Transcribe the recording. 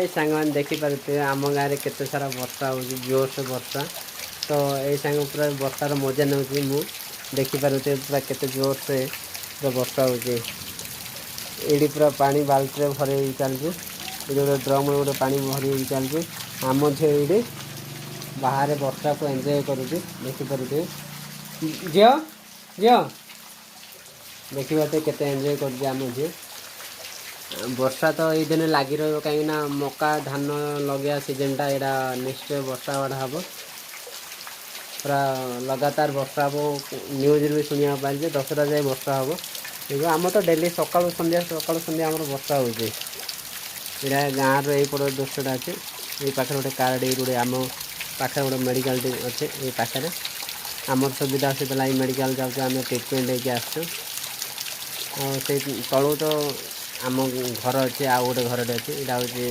ସାଙ୍ଗମାନେ, ଦେଖିପାରୁଥିବେ ଆମ ଗାଁରେ କେତେ ସାରା ବର୍ଷା ହେଉଛି, ଜୋରସେ ବର୍ଷା। ତ ଏଇ ସାଙ୍ଗ ପୁରା ବର୍ଷାର ମଜା ନେଉଛି ମୁଁ। ଦେଖିପାରୁଥିବେ ପୁରା କେତେ ଜୋରସେ ପୁରା ବର୍ଷା ହେଉଛି। ଏଇଠି ପୁରା ପାଣି ବାଲ୍ଟିରେ ଭରି ହେଇକି ଚାଲିଛି। ଏଇଠି ଗୋଟେ ଡ୍ରମ୍ରେ ଗୋଟେ ପାଣି ଭରି ହେଇକି ଚାଲିଛି। ଆମ ଝିଅ ଏଇଠି ବାହାରେ ବର୍ଷାକୁ ଏନ୍ଜୟ କରୁଛି, ଦେଖିପାରୁଥିବେ। ଝିଅ, ଝିଅ, ଦେଖିପାରୁଥିବେ କେତେ ଏନ୍ଜୟ କରୁଛି ଆମ ଝିଅ। ବର୍ଷା ତ ଏଇ ଦିନେ ଲାଗି ରହିବ, କାହିଁକି ନା ମକା ଧାନ ଲଗେଇବା ସିଜନଟା ଏଇଟା। ନିଶ୍ଚୟ ବର୍ଷା ହେବାଟା ହେବ, ପୁରା ଲଗାତାର ବର୍ଷା ହେବ। ନ୍ୟୁଜ୍ରେ ବି ଶୁଣିବାକୁ ପାଇଲି ଯେ ଦଶହରା ଯାଏ ବର୍ଷା ହେବ। କିନ୍ତୁ ଆମର ତ ଡେଲି ସକାଳୁ ସନ୍ଧ୍ୟା, ସକାଳୁ ସନ୍ଧ୍ୟା ଆମର ବର୍ଷା ହେଉଛି। ଏଇଟା ଗାଁର ଏଇପଟ ଦୃଶ୍ୟଟା ଅଛି। ଏଇ ପାଖରେ ଗୋଟେ କାର୍ଡ଼, ଏଇ ଗୋଟେ ଆମ ପାଖରେ ଗୋଟେ ମେଡ଼ିକାଲଟି ଅଛି। ଏଇ ପାଖରେ ଆମର ସୁବିଧା ଅସୁବିଧା ଲାଗି ମେଡ଼ିକାଲ ଯାଉଛୁ ଆମେ, ଟ୍ରିଟମେଣ୍ଟ ହେଇକି ଆସୁଛୁ। ଆଉ ସେଇ ତଳକୁ ତ ଆମ ଘର ଅଛି, ଆଉ ଗୋଟେ ଘରଟେ ଅଛି। ଏଇଟା ହେଉଛି